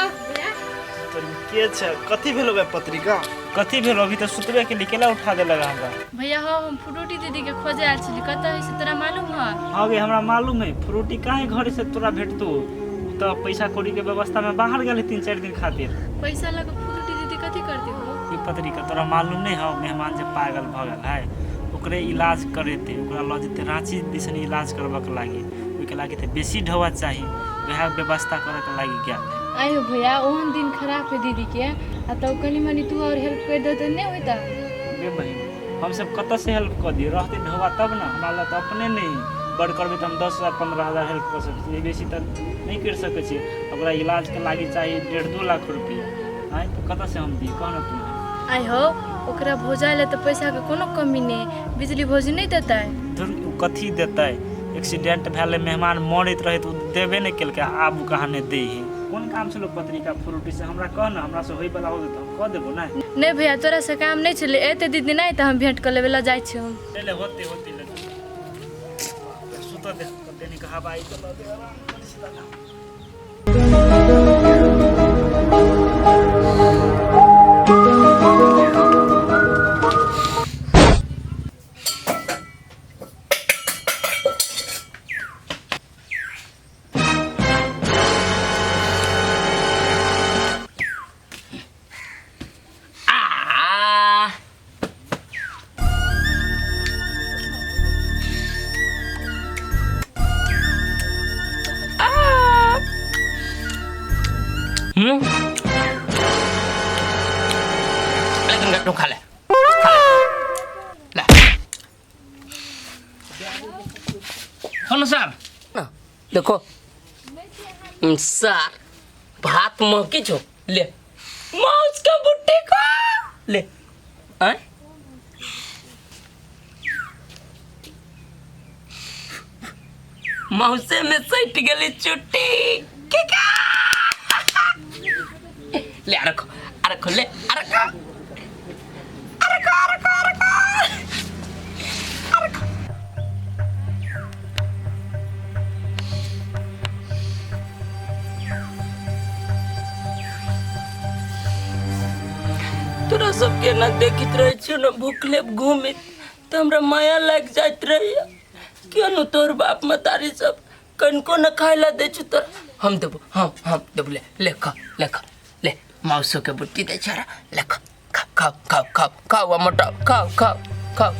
उठाओ भैया। तोर के छै? कथी भेलो गे पत्रिका? कथी भेल? अभी तऽ सुतबे के लिए केला उठा देलक हमरा। भैया हो, हम फ्रूटी दीदी के खोजे आयल छली, कतऽ है से तोरा मालूम है? हाँ गे, हमरा मालूम है। फ्रूटी काहे घरे से तोरा भेटतो? उ तऽ पैसा कौड़ी के व्यवस्था में बाहर गेल 3-4 दिन खातिर। पैसा लऽ कऽ फ्रूटी दीदी कथी करती हो? ई पत्रिका तोरा मालूम नहीं हौ, मेहमान जे पागल भऽ गेल है ओकरे इलाज करेते, ओकरा लऽ जेते रांची दिसन इलाज करबऽ लागी। ओहिके लागी तऽ बेसी ढौआ चाही, वएह व्यवस्था करऽ के लागी गेल है। आइ हो भैया, ओहन दिन खराब है दीदी के, आ तब कनी मनी तू और हेल्प कर दे तऽ नहि होता? गे बहिन, हमसब कतऽ से हेल्प कऽ दियै? रहतै ढौआ तब ने। हमरा लग तऽ अपने नहि बड़ करबै तऽ हम 10,000 15,000 हेल्प कऽ सकै छियै, बेसी तऽ नहि करि सकै छियै। ओकरा इलाजके लागी चाही 1.5-2 लाख रुपैआ। आँय, तऽ कतऽ से हम दियै, कह ने तू? आइ हो, ओकरा भौजाइ लए तऽ पैसाके कोनो कमी नहि, बिजली भौजी नहि देतै? धुर, ओ कथी देतै? एक्सीडेंट भेलै, मेहमान मरैत रहै तऽ ओ देबे नहि केलकै, आब ओ कहाँ नहि दै है। कोन काम छलो पत्रिका फ्रूटी से हमरा कह ने, हमरा से होइवला होतै तऽ हम कऽ देबो ने। नहि भैया, तोरा से काम नहि छलै। एते दीदी नहि तऽ हम भेंट कऽ लेबै, लऽ जाइ छी हम। ले ले, होते होते ले, सुतऽ दे, कते नीक हवा आई तऽ लऽ दे, आराम करै छी दादा। आ हम्म लेकिन गट्टू खा ले, खा ले, ले। सुनो साहब, देखो सर, भात महकी छो, ले माउस का बुट्टी खा ले। आय मौसे में सट गेली चुट्टी के का। ले आ रखो, आ रखो, ले आ रखो, आ रखो, आ रखो, आ रखो, आ रखो। तोरा सबके ना देखित रहे छियो ना भूखले घूमित तऽ हमरा माया लागि जाइत रहैया। क्यों न तोहर बाप मतारी सब कनको न खाय ला दै छौ तोरा? हम देबो, हम देबो, ले ले खा, ले खा, ले माउसो के बुट्टी दै छौ, ले खा, खा खा खा खा खाओ आ मोटाओ, खाओ खाओ खाओ।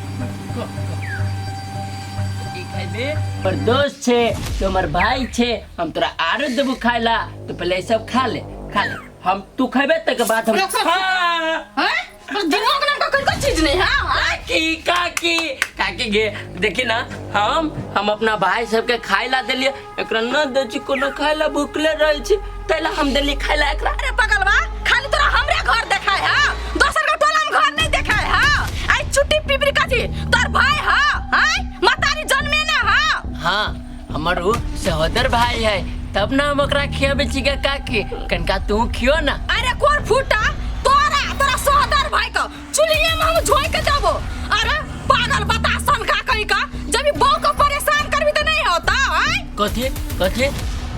ई खैबे पर दोस्त छे तो हमर भाई छे, हम तोरा आरो देबो खाय ला, तो पहले ई सब खा ले, खा ले। हम तू खैबे तक बाद हम हाँ। हैं? पर दिमाग नाम का कोई चीज नहीं है। काकी, काकी, काकी गे, देखी ना, हम अपना भाई सबके खाय ला देलिए, एकरा न दै छी कोनो खाय ला, भूखले रहै छी, तै ला हम देलिए खाय ला एकरा। अरे पगलवा, खाली तोरा हमरे घर देखाय है, दोसर के टोला में घर नहीं देखाय है। आई चुट्टी पिपरी कथी तोर भाई है? हैं, मतारी जन्मे ना है। हाँ, हमर उ सहोदर भाई है, तब ना हम ओकरा खियाबै छी गे काकी, कनका तू खियो ना। अरे कोन फूटा तोरा, तोरा सहोदर भाई का चुल्हिए में हम झोंक के देबो। अरे पागल बता सन का कहीं का, जब ई बहू को परेशान करबी तो नहीं होता हैं? कथी कथी?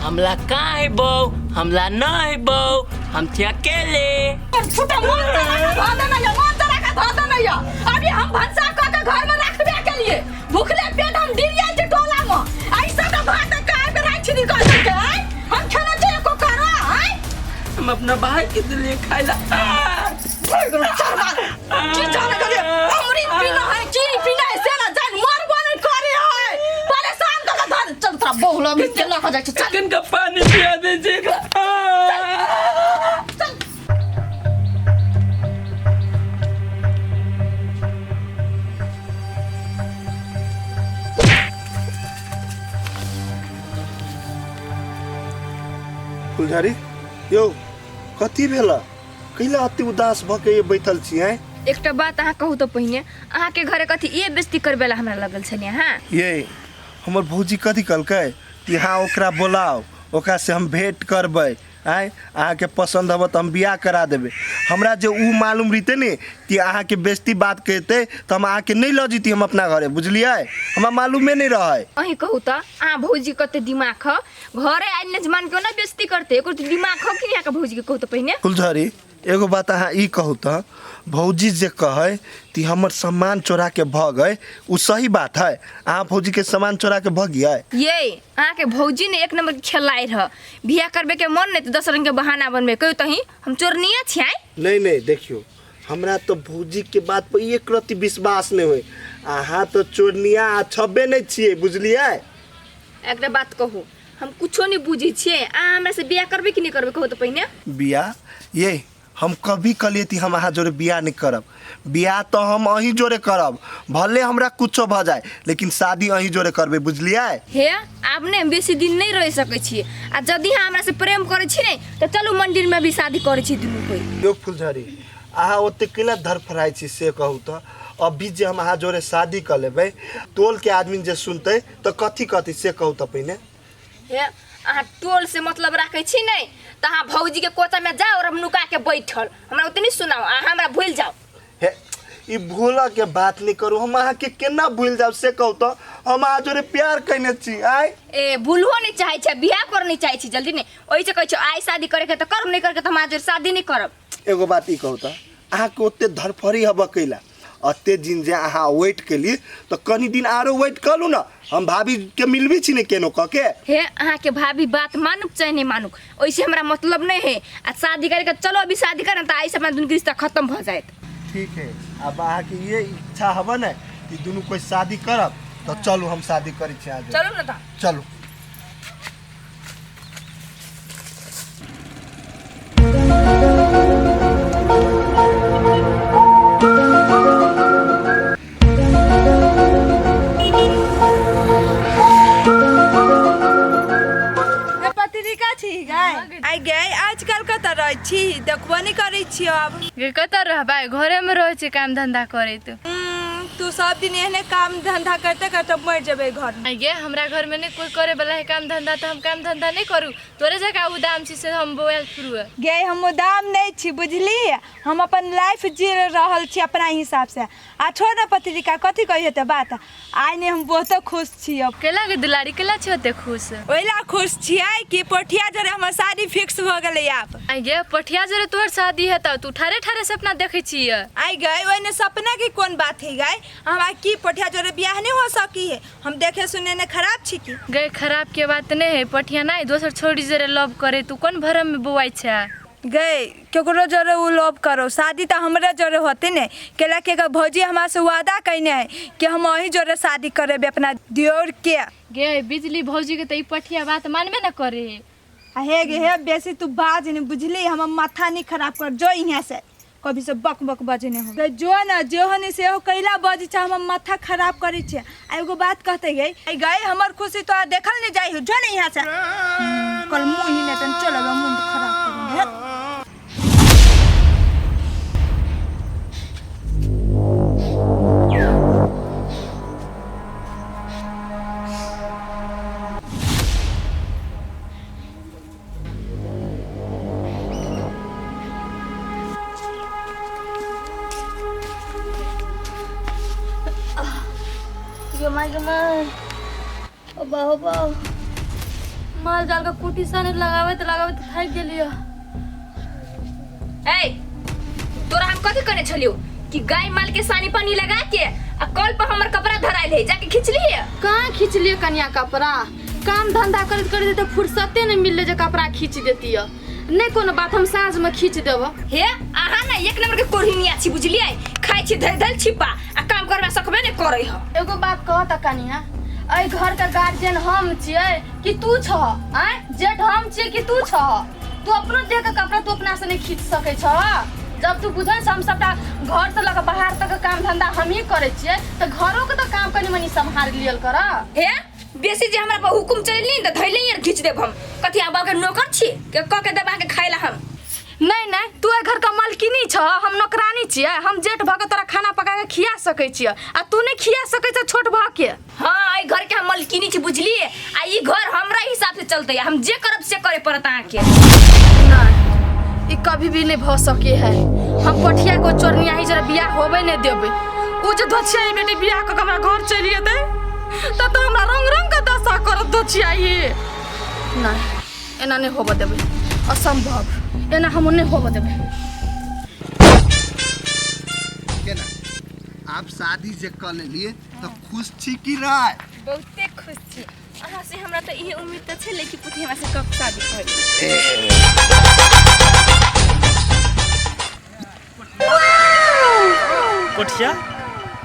हमला का है बहू? हमला न है बहू, हम थे अकेले। कोन फूटा मन तोरा का धो देना या, मन तोरा का धो देना या। अभी हम भनसा क के घर में रखबे के लिए भूखले पेट हम डिरियल छी टोला में। ऐसा तो भात कार में राख छी कर के हैं? हम खाना चाहिए को करो हैं? हम अपना भाई के दिलिए खाए ला। की जाने के लिए अमृत पीना है की पीना है से ना जान, मरबो नहीं करे है, परेशान कर के धर। चल तोरा बहुला में केना हो जाय छै, चल। कन का पानी पिया दे जे। चल। फुलझड़ी यौ, कथी भेल? कैला अति उदास भऽ के बैठल छी हैं? एकटा बात अहाँ कहू तऽ पहिने, अहाँके घरे कथी ये बेइज्जती करबै ला हमरा लगल छलै? हाँ ये हमर भौजी कथी कहलकै कि हाँ ओकरा बोलाओ, ओकरा से हम भेंट करबै। आँय, अहाँके पसन्द हबऽ तऽ हम बियाह करा देबै। हमरा जे उ मालूम रहितै ने कि अहाँके बेइज्जती बात कहितै तऽ हम अहाँके नहि लऽ जैती हम अपना घरे, बुझलियै? हमरा मालूमे नहि रहै। अहीं कहू तऽ अहाँ भौजी कते दिमाग ह, घरे आयल नजमान के ओना बेइज्जती करते, एको रत्ती दिमाग ह कि अहाँके भौजी के? कहू तऽ पहिने। फुलझड़ी, एगो बात अहाँ ई कहू तऽ, भौजी जे कहै कि हमर सामान चोरा के भऽ गए, उ सही बात है? अहाँ भौजी के सामान चोरा के भऽ गियै? ये अहाँके भौजी ने एक नंबर के खेलाइ रह, बियाह करबे के मन नहीं तो 10 रंग के बहाना बनबे। कहियो तही हम चोरनिया छियै? नहीं नहीं, देखियो हमरा तो भौजी के बात पर एक रत्ती विश्वास नहीं होय। अहाँ तो चोरनिया आ छबे नहीं छियै, बुझलियै? एकटा बात कहू, हम कुछो नहीं बुझै छियै, अहाँ हमरा से बियाह करबै कि नहीं करबै कहू तऽ पहिने? बियाह? ये हम कभी कहलियै कि हम अहाँ जोरे बियाह नहीं करब। बियाह तो हम अहीं जोरे करब, भले हमरा कुछो भऽ जाए, लेकिन शादी अहीं जोरे करबै, बुझलियै? हे आब ने हम बेसी दिन नहीं रह सकै छियै, आ यदि अहाँ हमरा से प्रेम करै छी ने तऽ चलू मंदिर में भी शादी करै छी दुनू कोइ। यो फुलझड़ी, अहाँ ओते केला धरफड़ाइ छी से कहू तऽ? अभी जे हम अहाँ जोरे शादी कऽ लेबै, टोल के आदमी जे सुनतै तऽ कथी कहतै से कहू तऽ पहिने? हे अहाँ टोल से मतलब राखै छी नहीं तऽ अहाँ भौजी के कोचा में जाओ और हम नुका के बैठल, हमरा ओतनी सुनाओ, अहाँ हमरा भूल जाओ। हे ई भूलऽ के बात नहीं करू, हम अहाँके केना भूल जाब से कहू तऽ? हम अहाँ जोरे प्यार कयने छी। आय ए भूलहो नहीं चाहै छी, बियाह कर नहीं चाहै छी जल्दी नहीं, ओहि से कहै छी आइ शादी करे के तऽ करब, नहीं करके तऽ हम अहाँ जोरे शादी नहीं करब। एगो बात ई कहू तऽ, अहाँके ओते धरफड़ी हबऽ कैला? अते दिन जे अहाँ वेट केली तऽ कनी दिन आरो वेट करू ने, हम भाभी के मिलबी छी ने केनो कऽ के। हे अहाँके भाभी बात मानुक चाहे नहीं मानुक, ओहिसे हमरा मतलब नहीं है। आ शादी करके चलो अभी शादी करब तऽ आइसँ अपना दुनू के रिश्ता खत्म भऽ जायत। ठीक है, अब अहाँके ये इच्छा हबऽ ने कि दुनू कोइ शादी करब तऽ चलू हम शादी करै छी आज। चलू ने तऽ। चलू। पत्रिका छी गाय आइ गए, आजकल कतऽ रहै छी? देखबो नहि करै छियै आब। गे कतऽ रहबै, घरेमे रहै छी काम धंधा करैत। तू सब दिन एहने काम धंधा करते करते मरि जेबै घर में। गे हमरा घर में नहीं कोई करे वाला है काम धंधा, तो हम काम धंधा नहीं करू, तोरे जगह उदाम छी से हम बौआल फिरू। गे हम उदाम नहीं छी, बुझली? हम अपन लाइफ जी रहल छी अपना हिसाब से। आ छोड़ ना पत्रिका, कथी कही हेतै बात। आइ ने हम बहुते खुश छी। अब केला गे दुलारी, केला छी ओते खुश? ओहिला खुश छियै कि पोठिया जरे हमर शादी फिक्स भऽ गेलै आब। आइ गे पोठिया जरे तोहर शादी हेतौ, तू ठारे ठारे सपना देखै छियै? आइ गए ओहिने सपना के कोन बात है गए, हमरा की पोठिया जरे बियाह नहीं हो सकी है? हम देखे सुने ने खराब छी की? गए खराब के बात नहीं है, पोठिया नहीं दोसर छोड़ी जरे लव करे, तू कोन भरम में बौआइ छै? गए केकरो जरे उ लव करो, शादी तो हमरे जरे होते ने, केला के भौजी हमरा से वादा कयने है कि हम अही जरे शादी करेबे अपना दियोर के। गे बिजली भौजी के तो ई पठिया बात मानबे न करे। आ हे गे हे बेसी तू बाज नहीं, बुझली? हमर माथा नहीं खराब कर, जो यहाँ से कभी से बक बक बजने हो गए, जो न जे हो नहीं से हो कैला बजै छै, हमर माथा खराब करै छै। आ एगो बात कहते गए, आई गए हमर खुशी तो देखल नहीं जाइ हो, जो नहीं यहाँ से कल मुँह ही नहीं तन चलो मुंह खराब कर। गे माय गे my, ओ बा ओ बा, माल जाल का कुटी सन लगाबैत लगाबैत थाकि गेलियो। ए तोरा हम कथी कहने छलियो कि गाय माल के सानी पानी लगा के आ कल पर हमर कपड़ा धराइल है, जाके खींच लिए? कहाँ खींच लिए कनिया कपड़ा? काम धंधा करैत करैत तऽ फुर्सते नहीं मिलले जे कपड़ा खींच देती। नहीं कोनो बात, हम साँझ में खींच देब। हे अहाँ ना एक नंबर के कोढ़िनिया छी, बुझलियै? खाइ छी धरि धरि छिपा आ काम करबा सकबे नहीं करै ह। एगो बात कह त कनिया, एहि घर के गार्जियन हम छियै कि तू छह? आँय जेठ हम छियै कि तू छह? तू अपनो देह के कपड़ा तू अपना से नहीं खींच सकै छह? जब तू बुझै छ हम सबटा घर से लऽ के बाहर तक काम धंधा हमही करै छियै, तऽ घरो के तऽ काम कनि मनि सम्हारि लियल कर। हे बेसी जे हमरा पर हुकुम चलली त धैले यार खींच देब हम। कथी आब के नौकर छी के क के देब अहाँके खाइ ला हम? नहीं नहीं, तू एहि घर के मालकिनी छ, हम नौकरानी छियै। हम जेठ भऽ के तोरा खाना पका के खिया सकै छियै आ तू नहीं खिया सकै छ छोट भऽ के। हाँ, एहि घर के हम मलकिनी छी, बुझलिए? आ ई घर हमरा हिसाब से चलते, हम जे करब से करे पड़त अहाँके। नहीं, ई कभी भी नहीं भऽ सके है। हम पठिया को चोरनिया ही जरा बियाह होबे नहीं देबै। उ जे धोछिया बेटी बियाह कऽ के हमरा घर चलि एतै तब तऽ हमरा रंग रंग के दशा करत धोछिया ही। नहीं, एना नहीं होबऽ देबै, असंभव, एना हम नहीं होबऽ देबै। केना आप शादी जे कऽ लेलिए तऽ खुश छी कि नहि? बहुते खुश छी अहाँ से। हमरा तऽ इहे उम्मीद तऽ छलै कि पुती हमरा से कब शादी करी। कोठिया,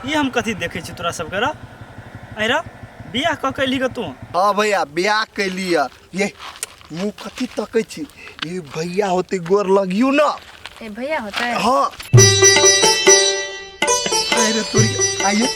ई हम कथी देखै छी तोरा सबके? रह अरे बियाह कऽ के एलही ग तू? हाँ भैया, बियाह कैली। ये मुँह कथी तकै छी? ये भैया होते, गोर लगियो ना। ए भैया होता है? हाँ, अरे तोरी आइए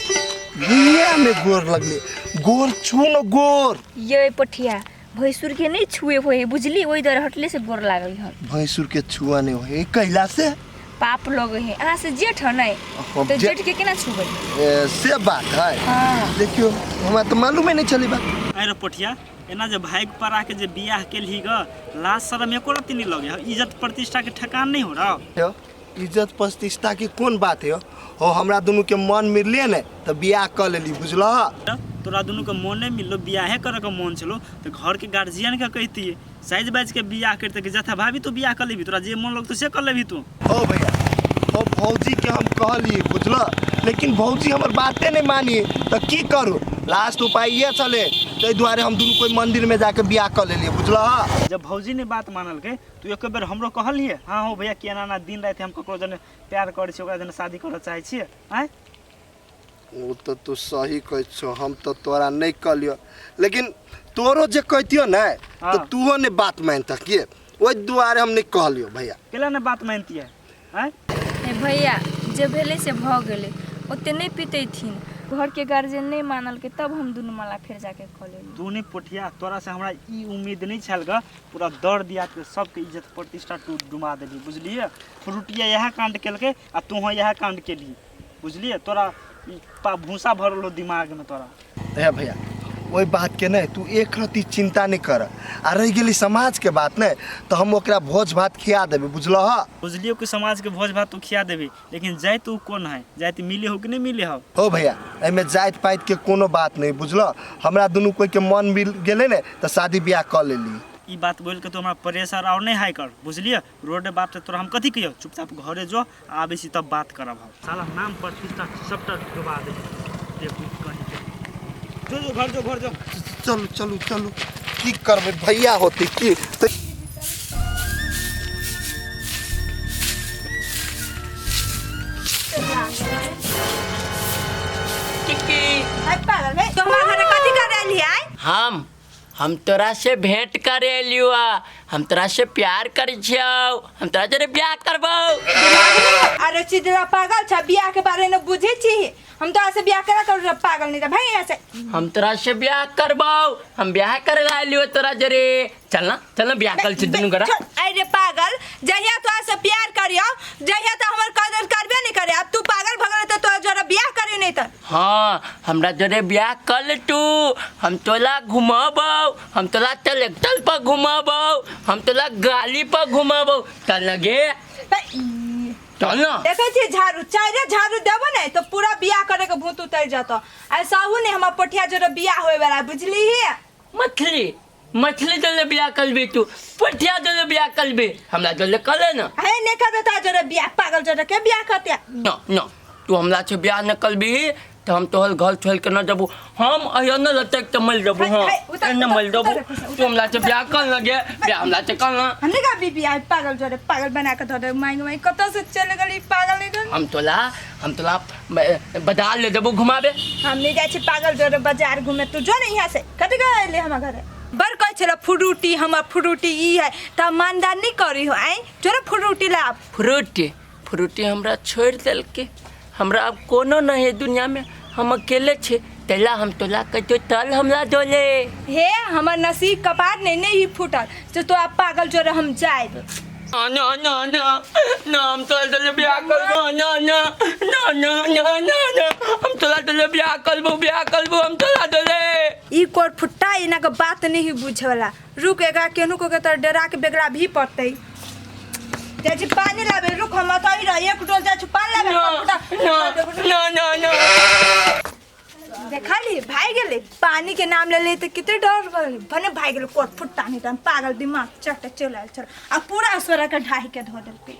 भैया में गोर लगले, गोर छू न गोर। ये पठिया, भैंसुर के नहीं छुए होए, बुझली? ओहि दर हटले से गोर लागल हन। भैंसुर के छुआ नहीं हो कैला से पाप लगे है। अहाँ से जेठ है नहीं हम तो जेठ के केना छुबै? ए, से बात है। हाँ। देखियो, हमरा तो मालूमे नहीं चली बात। अरे पोठिया, एना जे भागि पड़ा के जे बियाह केलही ग, लाज शरम एको रत्ती नहीं लगे? इज्जत प्रतिष्ठा के ठेकान नहीं हो रहा? यो, इज्जत प्रतिष्ठा के कोन बात है हो? हमरा दुनू के मन मिलले ने तऽ बियाह कऽ लेली, बुझलह? तोरा दुनू के मोने मिललो, बियाहे करे के मोन छलो तऽ घर के गार्जियन के कहितियै, साइज बाजि के बियाह करते कि जथा भाभी तू बियाह कर लेबी, तोरा जे मोन लगतो से कर लेबी तू। हो भैया, हो भौजी के हम कहली, बुझलह? लेकिन भौजी हमर बाते नहीं मानी तऽ की करू? लास्ट उपाय इहे छलै, ताहि दुआरे हम दुनू कोई मंदिर में जाके बियाह कऽ लेलियै, बुझलह? जब भौजी ने बात मानलकै, तू एक बेर हमरो कहलियै हाँ हो भैया कि एना एना दिन राति हम ककरो जने प्यार करै छियै, ओकरा जने शादी करऽ चाहै छियै? आँय? ओ तऽ तू सही कहै छौ, हम तऽ तोरा नहि कहलियौ, लेकिन तोरो जे कहितियौ ने तऽ तूहो नहि बात मानितह के, ओहि दुआरे हम नहि कहलियौ भैया। केला ने बात मानितियै? आँय? ए भैया, जे भेलै से भऽ गेलै, ओते नहि पितैथिन। घरके गार्जियन नहि मानलकै तब हम दुनू माला फेर जाके कऽ लेली। तू नहि पोठिया, तोरा से हमरा ई उम्मीद नहीं छल ग। पूरा दर दिया के सबके इज्जत प्रतिष्ठा तू डुमा देली, बुझलिए? फ्रूटिया इएह कांड केलकै आ तोहूँ इएह कांड केली, बुझलिए? तोरा ई भूसा भरल हो दिमाग में तोरा। हे भैया, ओहि बातके नहि तू एक रत्ती चिंता नहि कर। आ रहि गेली समाजके बात नहि, तऽ हम ओकरा भोज भात खिया देबै, बुझलह? बुझलियो कि समाज के भोज भात तू खिया देबी, लेकिन जाइत तू कोन है? जाइत मिले हो कि नहीं मिले हो? हो भैया, एहिमे जाति पातिके कोनो बात नहि, बुझलह? हमरा दुनू कोइके मन मिल गेलै ने तऽ शादी बियाह कऽ लेली। ई बात बोल के तू हमरा प्रेशर और नहीं हाई कर, बुझलिए? रोड बात तोरा हम कथी कहियो? चुपचाप घरे जो, आबै छी तब बात करब हम। साला नाम प्रतिष्ठा सबटा डुबा दे देखू कहीं के। जो जो घर जो, घर जो। चलू चलू चलू, की करबै भैया, होतै की तऽ। टिक्की। अरे पागल भाई, तो हमारे घरे कथी करे आइली आइ? हम तोरा से भेंट करे एलियो आ, हम तोरा से प्यार करै छियौ, हम तोरा जरे ब्याह करबौ। अरे चिदरा, पागल छ? बियाह के बारे में बुझे छी? हम तो ऐसे बियाह करा करू पागल नहीं था भाई ऐसे। हम तोरा से ब्याह करबौ, हम ब्याह करे ला एलियो तोरा जरे। चल ना, चल ना, ब्याह कर छी दुनू गोरा। छोड़, अरे पागल, जहिया तो ऐसे प्यार करियो जहिया तो हमर कदर करबे नहीं करे। अब तू पागल भगल तो तोरा जरा बियाह करे नहीं त। हाँ, हमरा जरे ब्याह कर ले तू, हम तोला घुमाबौ, हम तोला ट्रैक्टर पर घुमाबौ, हम तोला गाड़ी पर घुमाबौ। चल ना गे, चल ना। देखै छी झाड़ू, चारे झाड़ू देबो ने तो पूरा बियाह करे के भूत उतर जतो। ऐसा हु ने हमर पोठिया जरे बियाह होए वाला, बुझली ही? मछली मछली जले ब्याह करबी तू? पोठिया जले ब्याह करबी? हमरा जले कर ले ना। हे ने करबे तो जरे बियाह, पागल जरे के बियाह करते? न न, तू हमरा से ब्याह न करबी तो हम तोहर घर छोड़ के न जबू। हम अहिया न लटक के मर जबू। हाँ। हे, उतर, न मर उतर, जबू। उतर, उतर, तू हमरा से ब्याह कर लगे, ब्याह हमरा से कर ना। हमने का बीबी आई पागल जरे पागल बना के धरे मांग मांग कत से चल गेली पागल नहीं जन। हम तोला बाजार ले जबू घुमाबे। हम नहीं जाय छी पागल जरे बाजार घूमे, तू जो ने यहाँ से। कथि गए हमर घरे? बड़ कहै छला फ्रूटी, हमर फ्रूटी ई है त मानदान नहीं करी हो आई, जोरे फ्रूटी लाब। फ्रूटी फ्रूटी हमरा छोड़ देलके, हमरा अब कोनो नहीं है दुनिया में, हम अकेले छे। तैला हम तोला कहतो तल हमरा डोले। हे हमर नसीब कपार नहीं नहीं ही फूटल तो तो आप पागल जोरे हम जाएब। ना ना ना ना, हम तोरा दले बियाह करबो। ना ना ना ना ना ना ना, हम तोरा दले बियाह करबो, बियाह करबो हम तोरा दले। ई कोर फुट्टा इना के बात नहीं बुझे वाला। रुक, एकरा केनू को के तर डरा के बेगरा भी पड़तै। जाइ छी पानी लाबे, रुक, हम अतै रह एक डोल जाइ छी पानी लाबे। ना ना ना ना ना। देखली भाई गेलै, पानी के नाम ले ले तऽ कते डर गेलै, भने भाग गेलै कोर फुट्टा नहीं तहन पागल दिमाग चट चलि आयल छल आ पूरा सोरा के ढाही के धो देलकै।